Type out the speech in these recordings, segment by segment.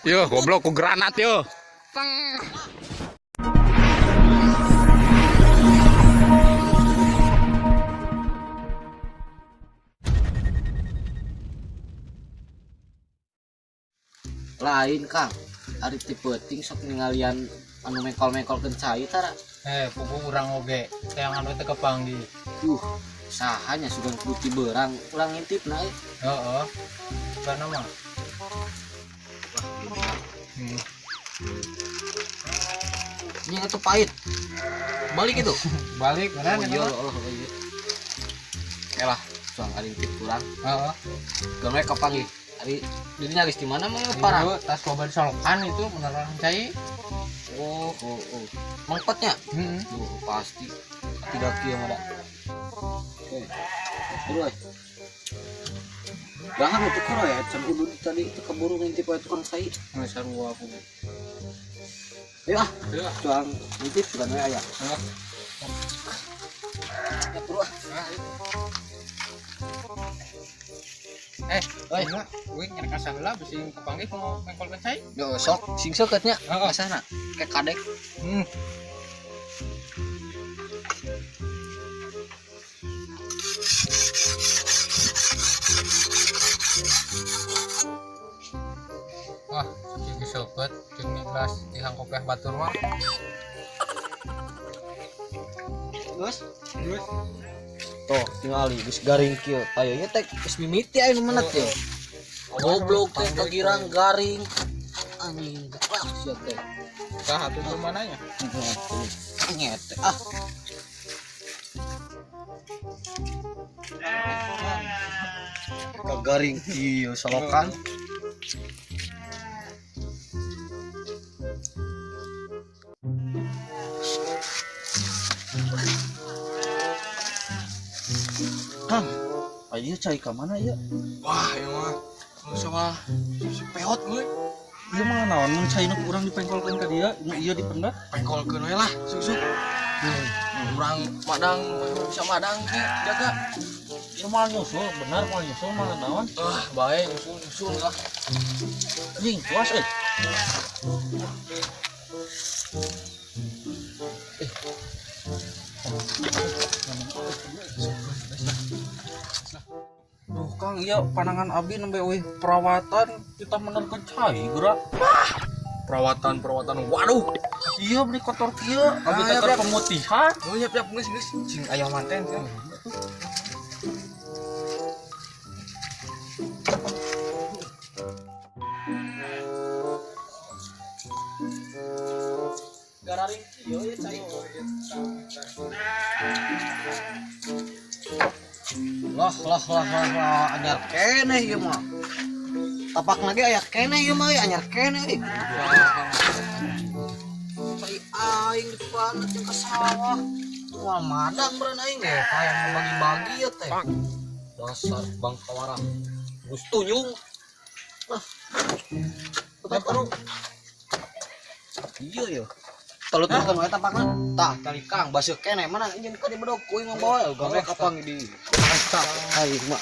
Yo, goblok ku granat yo. Teng. Lain Kang, ari ti peuting sok ningalian anu mengkol-mengkolkeun cai tara. Pugu urang oge teh anu teh kepanggih. Duh, sahanya sugan kudu ti beurang, urang ngintip na euy. Heeh. Kana mah. Ini itu pahit. Balik itu. Balik Oh beneran iya, eta mah. oh, oh iya. Elah, suang ari ngintip kurang. Heeh. Geus we kapanggih. Ari dirinya geus di mana mah parah. Itu tas loba disolokan itu beneran cai. Oh, oh, oh. Mengkotnya? Heeh. Duh, pasti. Tidak kieu mah da. Oke. Terus. Jangan itu kurang ya, can udud tadi itu keburu ngintip wae tukang cai. Geus sarua pugu. Ayo ah, Ayo ah. tuang ngintip sugan we aya. Heeh. Ya buru ah. Oi, gue nyari kasah heula bisi kepanggih ku mengkolkeun cai. Yo sok sing seukeut nya Heeh. ngasahna. Kayak kadek. Hmm. Wah, cing seukeut jeung gelas di hangkopeh batur mah. Geus. Geus. Tuh, tingali geus garing kieu. Ayo nya teh geus mimiti aya nu menet ye. Goblok teh kagirang garing. Anjing, ah sia teh. Tah atuh di mananya? Nyet teh ah. Kagaring kieu solokan. Kang, ayo cai ka mana ya? Wah, ieu mah nu soal si peot euy. Ieu mah naon mun cai nu urang dipengkolkeun ka dia, nu ieu dipendat. Pengkolkeun we lah, suk-suk. Urang madang, bisa madang ke jaga. Ieu mah nyusul, benar mah nyusul mah naon? Ah, bae nyusul-nyusul lah. Anjing, puas euy. Duh Kang, iya panangan abi nembe euy perawatan kita menerkeun cai geura. Perawatan-perawatan waduh. Iya beli kotor kieu, abi Ah, teh iya, keur iya. pemutihan. Oh, yap yap geus geus cing aya manten sia. Gararing kieu ya cai. Lah lah lah lah lah anyar keneh ieu mah. Tapak lagi aya keneh ieu mah euy, anyar keneh euy. Cai aing di planet yang ke sawah. Wah madang beureun aing ge hayang bagi-bagi ya teh. Dasar bangkawarang. Geus tunyung. Lah. Tetep anu. Iya ya. Telu terus kan tapakna. Tah, tali Kang baseuh keneh mana anjeun ka di bedog kuing ngomong gawe kapang di. Mantap. Aing mah.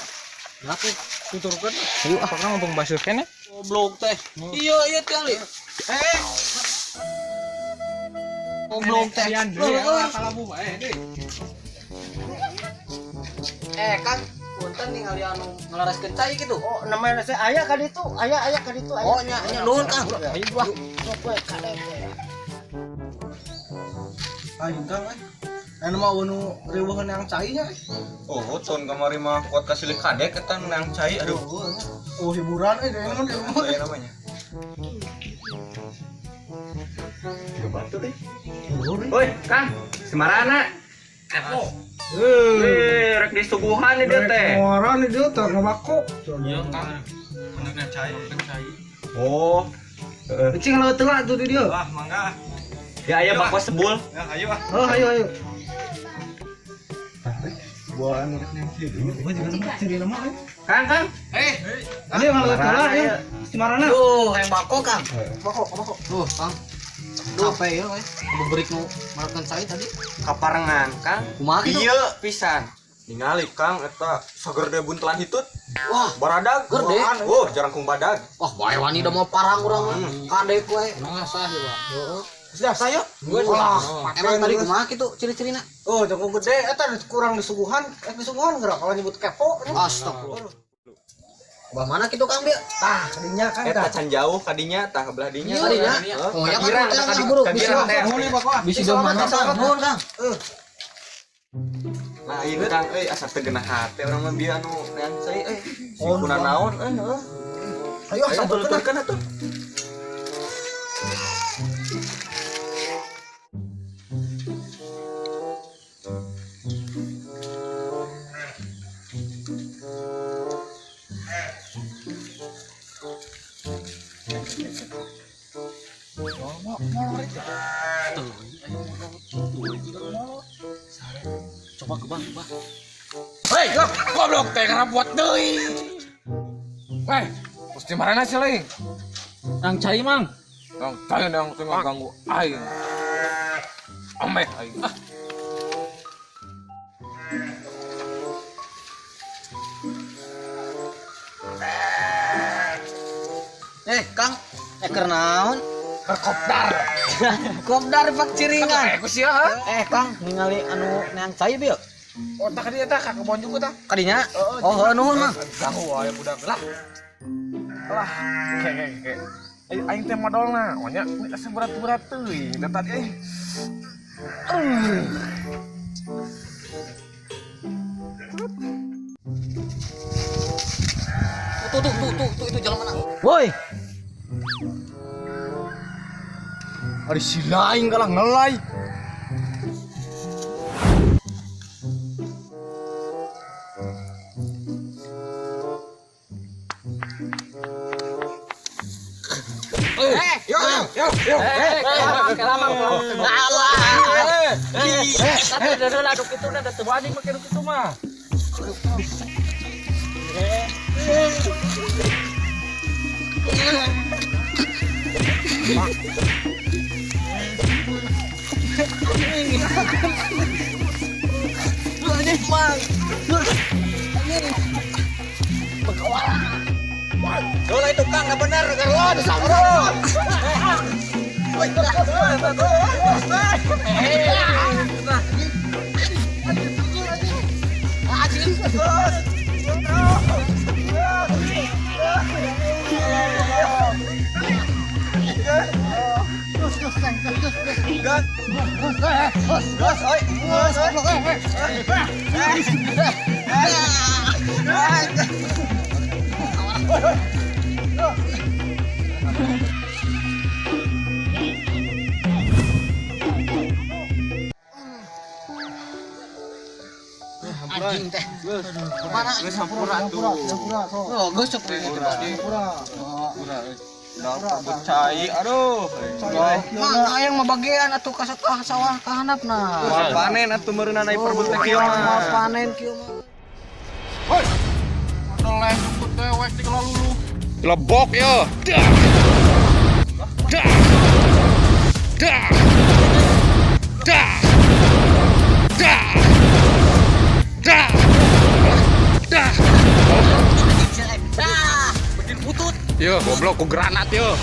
Kenapa? Tuturkeun. Ayo ah. Apakah ngomong baseuh keneh? Goblok teh. Iya iya kali. Eh, Goblok teh. Deui kalabu bae deui. Eh Kang, punten ningali anu ngelareskeun cai gitu. Oh, namanya saya ayah kan itu, ayah ayah kan itu. Oh nya nya nuhun Kang. Ayo wah. Sok we kadek we. Aing Kang euy. Anu mah nu riweuheun yang cai nya. Oh, ton kamari mah kuat kasilih kadek eta nu yang cai aduh. Oh, hiburan euy deui mah di Aya namanya. Woi, Kang, Semarana. Hei, rek disuguhan nih dia teh. Orang dia teh ngabako. Iya, Kang. Benernya cai, cai. Oh. Cing leuwih telat tuh di dia. Wah, mangga. Ya aya bakwa sebul. Ya, ayo ah. Oh, ayo ayo. Buah anu rek yang ciri nama euy. Kang, Kang. Ini yang leuwih telat ya. Semarana. Duh, yang bako Kang. Bako, bako. Duh, Kang. Capek ya euy. Beberik nu makan cai tadi. Kaparengan, Kang. Kumaha kitu? Ieu pisan. Ningali Kang eta sagerde buntelan hitut. Wah, Baradag. Gede. Oh, jarangkung badag. Wah, bae wani da mau parang urang mah. Kadek we. Ngasah ya, Pak. Sudah saya. Wah, emang tadi kumaha kitu ciri-cirina? Oh, jangkung gede eta kurang disuguhan, disuguhan geura kalau nyebut kepo. Astagfirullah. Bah mana kitu Kang bieu? Tah, kadinya kan Eta tah. can jauh kadinya tah ke belah dinya. Kadinya? Oh, ya kan Kang buru bisi bisi do mana Kang? Nuhun Kang. Lain Kang euy asa teu genah hate urang mah bieu anu neang cai euy. Sikuna naon euy heuh. Ayo Ayo sampeurkeun. tuturkeun atuh. Coba ke bang, bang. Hei, goblok teh buat deui. Weh, terus di mana sih lain? Nang cai mang. Nang cai nang tengah ganggu aing. Ameh aing. Ah. Kang, keur naon? Kopdar. Kopdar pak ciringan. Ku sia ha? Kang, ningali anu neang cai bieu. Oh, tak kadinya tah ka kebon juga tah. Kadinya? Oh, heuh nuhun mang. Ganggu wae budak lah. Lah, ke ke ke. Aing teh modolna, onya asa berat-berat teuing da tadi euy. Tuh tuh tuh tuh tuh itu jalan mana? Woi. Ari si lain kalah ngelai. Yo yo yo. Dola itu Kang, nggak bener Karlon. Anjing teh. Mana? Geus hampura tuh. Oh, geus sok gitu pasti. Udah cai, aduh. Mang hayang mah bagian atuh ka sawah ka handapna. Moal panen atuh meureunna ai perbut teh kieu Moal mah. panen kieu mah. Hoi. Modol lain jemput dewek di lulu. Lebok yo. Dah. Dah. Dah. Dah. Dah. Dah. Dah. Butut. Yo, goblok ku granat yo.